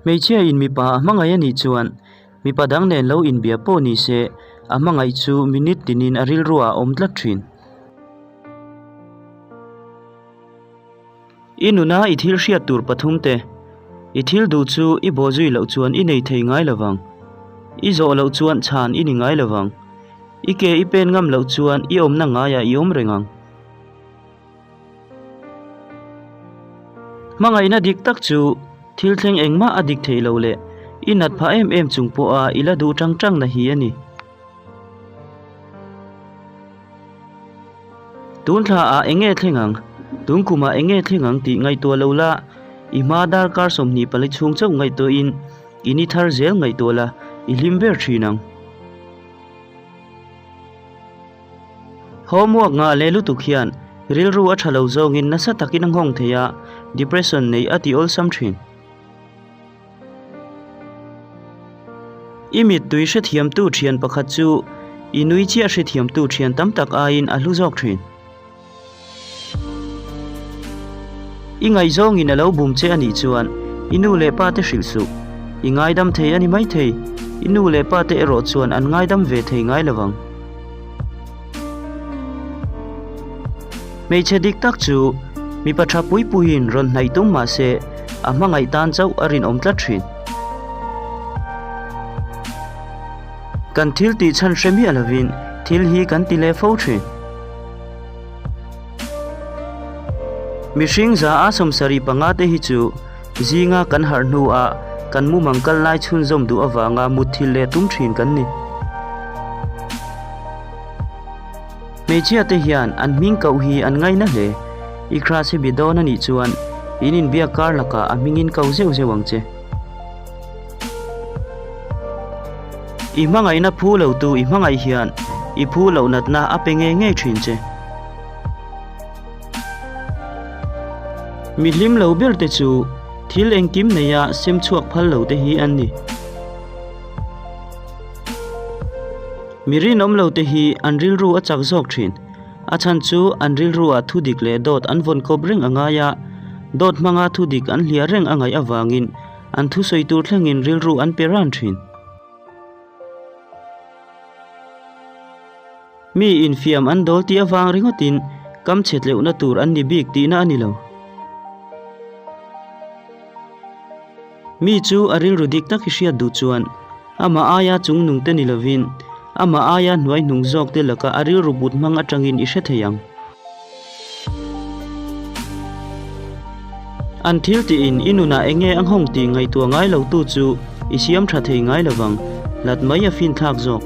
Hmeichhia in mipa a hmangaih a nih chuan mipa dang nen lo inbia pawh ni se a hmangaih chu minute tinin a rilru ah a awm tlat thin. I nuna i thil hriat tur pathum te, I thil duh chu i bawhzui loh chuan i nei thei ngai lovang. I zawh loh chuan chhan i ni ngai lovang. I ke i pen ngam loh chuan i awmna ngaiah i awm reng ang. Hmangaihna dik tak chu thil thleng engmah a dik theih loh leh i nat phah em em chung pawha i la duh tang tangna hi a ni. Tun thla ah eng nge thleng ang? Tun kum ah eng nge thleng ang tih ngaihtuah lo la, i hma darkar 24 chhung chauh ngaihtuahin i ni thar zel ngaihtuah la, i hlim ber thin ang. Homework ngah leh lutuk hian rilru a tha lo zawngin nasa takin a nghawng thei a, depression neih a ti awlsam thin. I mittui hrethiamtu thian pakhat chu i nui chiah hrethiamtu thian tam tak aiin a hlu zawk thin. I ngaihzawngin a lo bum che a nih chuan i nu leh pa te hrilh suh. I ngaidam thei a ni maithei, i nu leh pa te erawh chuan an ngaidam ve thei ngai lo vang. Hmeichhe dik tak chu mipa tha pui puiin rawn hnaih tum mah se a hmangaih tan chauh a rinawm tlat thin. Kan thil tih chhan hre miah lovin thil hi kan ti leh fo thin. Mihring za a 75 te hi chu zinga kan harh hnuah kan mumang kal lai chhunzawm duh avanga mutthilh leh tum thin kan ni. Hmeichhia te hian an hming koh hi an ngaina hle. I crush hi bi dawn a nih chuan in inbiak kar lakah a hmingin ko zeuh zeuh ang che. I hmangaihna phu lo tu i hmangaih hian i phu loh natna a pe ngei ngei thin che. Mi hlim lo ber te chu thil engkim neia sem chhuak phal lo te hi an ni. Mi rinawm lo te hi an rilru a chak zawk thin. A chhan chu an rilru ah thu dik leh dawt an vawn kawp reng a ngai a, dawt hmanga thu dik an hliah reng a ngaih avangin an thusawi tur thlengin rilru an pe ran thin. Mi infiam an dawl tih avang ringawtin kam chhe tleuhna tur an ni bik tihna a ni lo. Mi chu a rilru dik tak i hriat duh chuan amah aia chungnung te ni lovin amah aia hnuai hnung zawk te laka a rilru but hmang atangin i hre thei ang. An thil tiin i nunah eng nge a nghawng tih ngaihtuah ngai lotu chu i siam tha thei ngai lovang, hlat mai a finthlak zawk.